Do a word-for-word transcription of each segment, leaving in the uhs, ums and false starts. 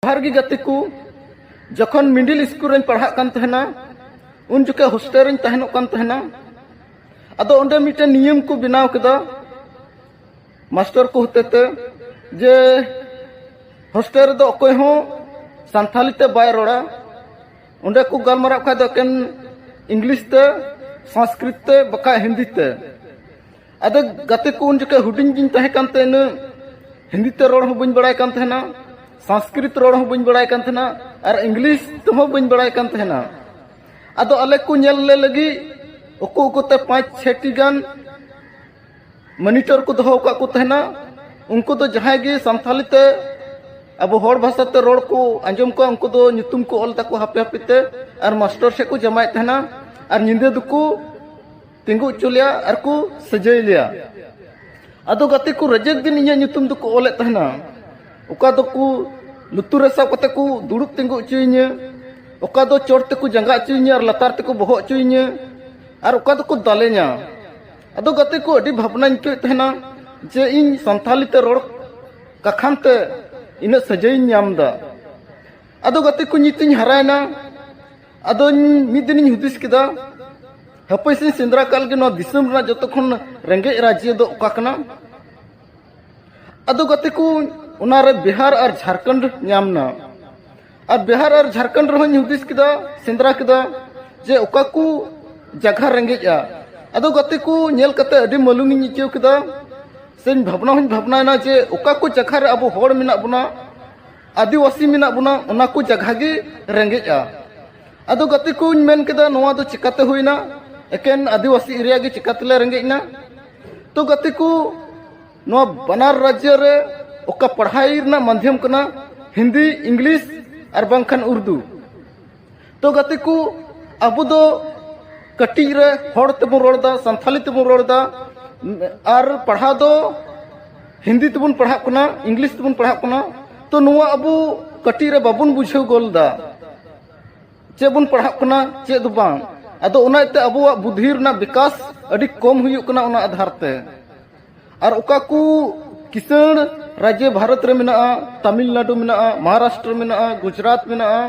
ᱡᱚᱦᱟᱨ ᱜᱮ ᱜᱟᱛᱮ ᱠᱚ᱾ ᱡᱚᱠᱷᱚᱱ ᱢᱤᱰᱤᱞ ᱥᱠᱩᱞ ᱨᱮᱧ ᱯᱟᱲᱦᱟᱜ ᱠᱟᱱ ᱛᱟᱦᱮᱱᱟ, ᱩᱱ ᱡᱚᱠᱷᱮᱡ ᱦᱳᱥᱴᱮᱞ ᱨᱮᱧ ᱛᱟᱦᱮᱱᱚᱜ ᱠᱟᱱ ᱛᱟᱦᱮᱱᱟ᱾ ᱟᱫᱚ ᱚᱸᱰᱮ ᱢᱤᱫᱴᱮᱱ ᱱᱤᱭᱚᱢ ᱠᱚ ᱵᱮᱱᱟᱣ ᱠᱮᱫᱟ ᱢᱟᱥᱴᱟᱨ ᱠᱚ ᱦᱚᱛᱮᱛᱮ, ᱡᱮ ᱦᱳᱥᱴᱮᱞ ᱨᱮᱫᱚ ᱚᱠᱚᱭ ᱦᱚᱸ ᱥᱟᱱᱛᱷᱟᱞᱤ ᱛᱮ ᱵᱟᱭ ᱨᱚᱲᱟ᱾ ᱚᱸᱰᱮ ᱠᱚ ᱜᱟᱞᱢᱟᱨᱟᱣ ᱠᱷᱟᱡ ᱫᱚ ᱮᱠᱮᱱ ᱤᱝᱞᱤᱥ ᱛᱮ, ᱥᱚᱝᱥᱠᱨᱤᱛ ᱛᱮ, ᱵᱟᱠᱷᱟᱡ ᱦᱤᱱᱫᱤ ᱛᱮ᱾ ᱟᱫᱚ ᱜᱟᱛᱮ ᱠᱚ, ᱩᱱ ᱡᱚᱠᱷᱮᱡ ᱦᱩᱰᱤᱧ ᱜᱤᱧ ᱛᱟᱦᱮᱸ ᱠᱟᱱᱛᱮ ᱤᱱᱟᱹᱜ ᱦᱤᱱᱫᱤ ᱛᱮ ᱨᱚᱲ ᱦᱚᱸ ᱵᱟᱹᱧ ᱵᱟᱲᱟᱭ ᱠᱟᱱ ᱛᱟᱦᱮᱱᱟ, ᱥᱚᱝᱥᱠᱨᱤᱛ ᱨᱚᱲ ᱦᱚᱸ ᱵᱟᱹᱧ ᱵᱟᱲᱟᱭ ᱠᱟᱱ ᱛᱟᱦᱮᱱᱟ, ᱟᱨ ᱤᱝᱞᱤᱥ ᱛᱮᱦᱚᱸ ᱵᱟᱹᱧ ᱵᱟᱲᱟᱭ ᱠᱟᱱ ᱛᱟᱦᱮᱱᱟ᱾ ᱟᱫᱚ ᱟᱞᱮ ᱠᱚ ᱧᱮᱞ ᱞᱮ ᱞᱟᱹᱜᱤᱫ ᱩᱠᱩ ᱩᱠᱩᱛᱮ ᱯᱟᱸᱪ ᱪᱷᱮᱴᱤ ᱜᱟᱱ ᱢᱚᱱᱤᱴᱚᱨ ᱠᱚ ᱫᱚᱦᱚ ᱟᱠᱟᱫ ᱠᱚ ᱛᱟᱦᱮᱱᱟ᱾ ᱩᱱᱠᱩ ᱫᱚ ᱡᱟᱦᱟᱸᱭ ᱜᱮ ᱥᱟᱱᱛᱷᱟᱞᱤ ᱛᱮ ᱟᱵᱚ ᱦᱚᱲ ᱵᱷᱟᱥᱟ ᱛᱮ ᱨᱚᱲ ᱠᱚ ᱟᱸᱡᱚᱢ ᱠᱚᱣᱟ, ᱩᱱᱠᱩ ᱫᱚ ᱧᱩᱛᱩᱢ ᱠᱚ ᱚᱞ ᱛᱟᱠᱚ ᱦᱟᱯᱮ ᱦᱟᱯᱮ ᱛᱮ, ᱟᱨ ᱢᱟᱥᱴᱚᱨ ᱥᱮᱫ ᱠᱚ ᱡᱟᱢᱟᱭᱮᱫ ᱛᱟᱦᱮᱱᱟ᱾ ᱟᱨ ᱧᱤᱫᱟᱹ ᱫᱚᱠᱚ ᱛᱤᱸᱜᱩ ᱦᱚᱪᱚ ᱞᱮᱭᱟ ᱟᱨ ᱠᱚ ᱥᱟᱹᱡᱟᱹᱭ ᱞᱮᱭᱟ᱾ ᱟᱫᱚ ᱜᱟᱛᱮ ᱠᱚ, ᱨᱮᱡᱮᱠ ᱫᱤᱱ ᱤᱧᱟᱹᱜ ᱧᱩᱛᱩᱢ ᱫᱚᱠᱚ ᱚᱞᱮᱫ ᱛᱟᱦᱮᱱᱟ᱾ ᱚᱠᱟ ᱫᱚᱠᱚ ᱞᱩᱛᱩᱨ ᱨᱮ ᱥᱟᱵ ᱠᱟᱛᱮ ᱠᱚ ᱫᱩᱲᱩᱵ ᱛᱤᱸᱜᱩ ᱦᱚᱪᱚᱭᱤᱧᱟᱹ, ᱚᱠᱟ ᱫᱚ ᱪᱚᱴ ᱛᱮᱠᱚ ᱡᱟᱸᱜᱟ ᱦᱚᱪᱚᱭᱤᱧᱟᱹ ᱟᱨ ᱞᱟᱛᱟᱨ ᱛᱮᱠᱚ ᱵᱚᱦᱚᱜ ᱦᱚᱪᱚᱭᱤᱧᱟᱹ, ᱟᱨ ᱚᱠᱟ ᱫᱚᱠᱚ ᱫᱟᱞᱮᱧᱟ᱾ ᱟᱫᱚ ᱜᱟᱛᱮ ᱠᱚ, ᱟᱹᱰᱤ ᱵᱷᱟᱵᱽᱱᱟᱧ ᱟᱹᱭᱠᱟᱹᱣᱮᱫ ᱛᱟᱦᱮᱱᱟ ᱡᱮ ᱤᱧ ᱥᱟᱱᱛᱷᱟᱞᱤ ᱛᱮ ᱨᱚᱲ ᱠᱟᱠᱷᱟᱱ ᱛᱮ ᱤᱱᱟᱹᱜ ᱥᱟᱹᱡᱟᱹᱭᱤᱧ ᱧᱟᱢ ᱮᱫᱟ᱾ ᱟᱫᱚ ᱜᱟᱛᱮ ᱠᱚ, ᱱᱤᱛᱤᱧ ᱦᱟᱨᱟᱭᱮᱱᱟ᱾ ᱟᱫᱚᱧ, ᱢᱤᱫ ᱫᱤᱱᱤᱧ ᱦᱩᱫᱤᱥ ᱠᱮᱫᱟ, ᱦᱟᱹᱯᱟᱹᱭ ᱥᱮᱧ ᱥᱮᱸᱫᱽᱨᱟ ᱠᱟᱜ ᱞᱮᱜᱮ ᱱᱚᱣᱟ ᱫᱤᱥᱚᱢ ᱨᱮᱱᱟᱜ ᱡᱚᱛᱚ ᱠᱷᱚᱱ ᱨᱮᱸᱜᱮᱡ ᱨᱟᱡᱽᱡᱚ ᱫᱚ ᱚᱠᱟ ᱠᱟᱱᱟ᱾ ᱟᱫᱚ ᱜᱟᱛᱮ ᱠᱚ, ᱚᱱᱟᱨᱮ ᱵᱤᱦᱟᱨ ᱟᱨ ᱡᱷᱟᱲᱠᱷᱚᱸᱰ ᱧᱟᱢ ᱮᱱᱟ᱾ ᱟᱨ ᱵᱤᱦᱟᱨ ᱟᱨ ᱡᱷᱟᱲᱠᱷᱚᱸᱰ ᱨᱮᱦᱚᱸᱧ ᱦᱩᱫᱤᱥ ᱠᱮᱫᱟ, ᱥᱮᱸᱫᱽᱨᱟ ᱠᱮᱫᱟ ᱡᱮ ᱚᱠᱟ ᱠᱚ ᱡᱟᱭᱜᱟ ᱨᱮᱸᱜᱮᱡᱼᱟ᱾ ᱟᱫᱚ ᱜᱟᱛᱮ ᱠᱚ, ᱧᱮᱞ ᱠᱟᱛᱮ ᱟᱹᱰᱤ ᱢᱟᱹᱞᱩᱢᱤᱧ ᱟᱹᱭᱠᱟᱹᱣ ᱠᱮᱫᱟ, ᱥᱮᱧ ᱵᱷᱟᱵᱽᱱᱟ ᱦᱚᱸᱧ ᱵᱷᱟᱵᱽᱱᱟᱭᱮᱱᱟ ᱡᱮ ᱚᱠᱟ ᱠᱚ ᱡᱟᱭᱜᱟ ᱨᱮ ᱟᱵᱚ ᱦᱚᱲ ᱢᱮᱱᱟᱜ ᱵᱚᱱᱟ, ᱟᱹᱫᱤᱵᱟᱹᱥᱤ ᱢᱮᱱᱟᱜ ᱵᱚᱱᱟ, ᱚᱱᱟ ᱠᱚ ᱡᱟᱭᱜᱟ ᱜᱮ ᱨᱮᱸᱜᱮᱡᱼᱟ᱾ ᱟᱫᱚ ᱜᱟᱛᱮ ᱠᱚᱧ ᱢᱮᱱ ᱠᱮᱫᱟ, ᱱᱚᱣᱟ ᱫᱚ ᱪᱤᱠᱟᱛᱮ ᱦᱩᱭᱱᱟ? ᱮᱠᱮᱱ ᱟᱹᱫᱤᱵᱟᱹᱥᱤ ᱮᱨᱤᱭᱟ ᱜᱮ ᱪᱤᱠᱟ ᱛᱮᱞᱮ ᱨᱮᱸᱜᱮᱡ ᱮᱱᱟ? ᱛᱚ ᱜᱟᱛᱮ ᱠᱚ, ᱱᱚᱣᱟ ᱵᱟᱱᱟᱨ ᱨᱟᱡᱽᱡᱚ ᱨᱮ ᱚᱠᱟ ᱯᱟᱲᱦᱟᱣ ᱨᱮᱱᱟᱜ ᱢᱟᱫᱽᱫᱷᱚᱢ ᱠᱟᱱᱟ, ᱦᱤᱱᱫᱤ, ᱤᱝᱞᱤᱥ ᱟᱨ ᱵᱟᱝᱠᱷᱟᱱ ᱩᱨᱫᱩ᱾ ᱛᱚ ᱜᱟᱛᱮ ᱠᱚ, ᱟᱵᱚ ᱫᱚ ᱠᱟᱹᱴᱤᱡ ᱨᱮ ᱦᱚᱲ ᱛᱮᱵᱚᱱ ᱨᱚᱲ ᱮᱫᱟ, ᱥᱟᱱᱛᱷᱟᱞᱤ ᱛᱮᱵᱚᱱ ᱨᱚᱲ ᱮᱫᱟ, ᱟᱨ ᱯᱟᱲᱦᱟᱣ ᱫᱚ ᱦᱤᱱᱫᱤ ᱛᱮᱵᱚᱱ ᱯᱟᱲᱦᱟᱜ ᱠᱟᱱᱟ, ᱤᱝᱞᱤᱥ ᱛᱮᱵᱚᱱ ᱯᱟᱲᱦᱟᱜ ᱠᱟᱱᱟ᱾ ᱛᱚ ᱱᱚᱣᱟ ᱟᱵᱚ ᱠᱟᱹᱴᱤᱡ ᱨᱮ ᱵᱟᱵᱚᱱ ᱵᱩᱡᱷᱟᱹᱣ ᱜᱚᱞ ᱮᱫᱟ, ᱪᱮᱫ ᱵᱚᱱ ᱯᱟᱲᱦᱟᱜ ᱠᱟᱱᱟ, ᱪᱮᱫ ᱫᱚ ᱵᱟᱝ᱾ ᱟᱫᱚ ᱚᱱᱟ ᱤᱭᱟᱹᱛᱮ ᱟᱵᱚᱣᱟᱜ ᱵᱩᱫᱽᱫᱷᱤ ᱨᱮᱱᱟᱜ ᱵᱤᱠᱟᱥ ᱟᱹᱰᱤ ᱠᱚᱢ ᱦᱩᱭᱩᱜ ᱠᱟᱱᱟ ᱚᱱᱟ ᱟᱫᱷᱟᱨ ᱛᱮ᱾ ᱟᱨ ᱚᱠᱟ ᱠᱚ ᱠᱤᱥᱟᱹᱬ ᱨᱟᱡᱽᱡᱚ ᱵᱷᱟᱨᱚᱛ ᱨᱮ ᱢᱮᱱᱟᱜᱼᱟ, ᱛᱟᱢᱤᱞᱱᱟᱰᱩ ᱢᱮᱱᱟᱜᱼᱟ, ᱢᱚᱦᱟᱨᱟᱥᱴᱨᱚ ᱢᱮᱱᱟᱜᱼᱟ, ᱜᱩᱡᱽᱨᱟᱴ ᱢᱮᱱᱟᱜᱼᱟ᱾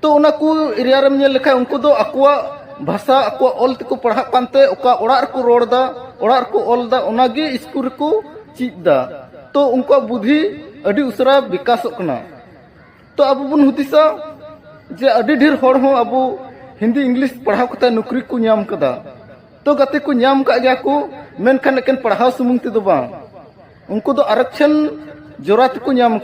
ᱛᱚ ᱚᱱᱟ ᱠᱚ ᱮᱨᱤᱭᱟ ᱨᱮᱢ ᱧᱮᱞ ᱞᱮᱠᱷᱟᱱ ᱩᱱᱠᱩ ᱫᱚ ᱟᱠᱚᱣᱟᱜ ᱵᱷᱟᱥᱟ, ᱟᱠᱚᱣᱟᱜ ᱚᱞ ᱛᱮᱠᱚ ᱯᱟᱲᱦᱟᱜ ᱠᱟᱱᱛᱮ ᱚᱠᱟ ᱚᱲᱟᱜ ᱨᱮᱠᱚ ᱨᱚᱲ ᱮᱫᱟ, ᱚᱲᱟᱜ ᱨᱮᱠᱚ ᱚᱞ ᱮᱫᱟ, ᱚᱱᱟᱜᱮ ᱥᱠᱩᱞ ᱨᱮᱠᱚ ᱪᱮᱫ ᱮᱫᱟ᱾ ᱛᱚ ᱩᱱᱠᱩᱣᱟᱜ ᱵᱩᱫᱷᱤ ᱟᱹᱰᱤ ᱩᱥᱟᱹᱨᱟ ᱵᱤᱠᱟᱥᱚᱜ ᱠᱟᱱᱟ᱾ ᱛᱚ ᱟᱵᱚ ᱵᱚᱱ ᱦᱩᱫᱤᱥᱟ ᱡᱮ ᱟᱹᱰᱤ ᱰᱷᱮᱨ ᱦᱚᱲ ᱦᱚᱸ ᱟᱵᱚ ᱦᱤᱱᱫᱤ ᱤᱝᱞᱤᱥ ᱯᱟᱲᱦᱟᱣ ᱠᱟᱛᱮ ᱱᱚᱠᱨᱤ ᱠᱚ ᱧᱟᱢ ᱠᱟᱫᱟ᱾ ᱛᱚ ᱜᱟᱛᱮ ᱠᱚ ᱧᱟᱢ ᱠᱟᱜ ᱜᱮᱭᱟ ᱠᱚ, ᱢᱮᱱᱠᱷᱟᱱ ᱮᱠᱮᱱ ᱯᱟᱲᱦᱟᱣ ᱥᱩᱢᱩᱝ ᱛᱮᱫᱚ ᱵᱟᱝ, ᱩᱱᱠᱩ ᱫᱚ ᱟᱨᱚᱠᱪᱷᱚᱱ ᱡᱚᱨᱟ ᱛᱮᱠᱚ ᱧᱟᱢ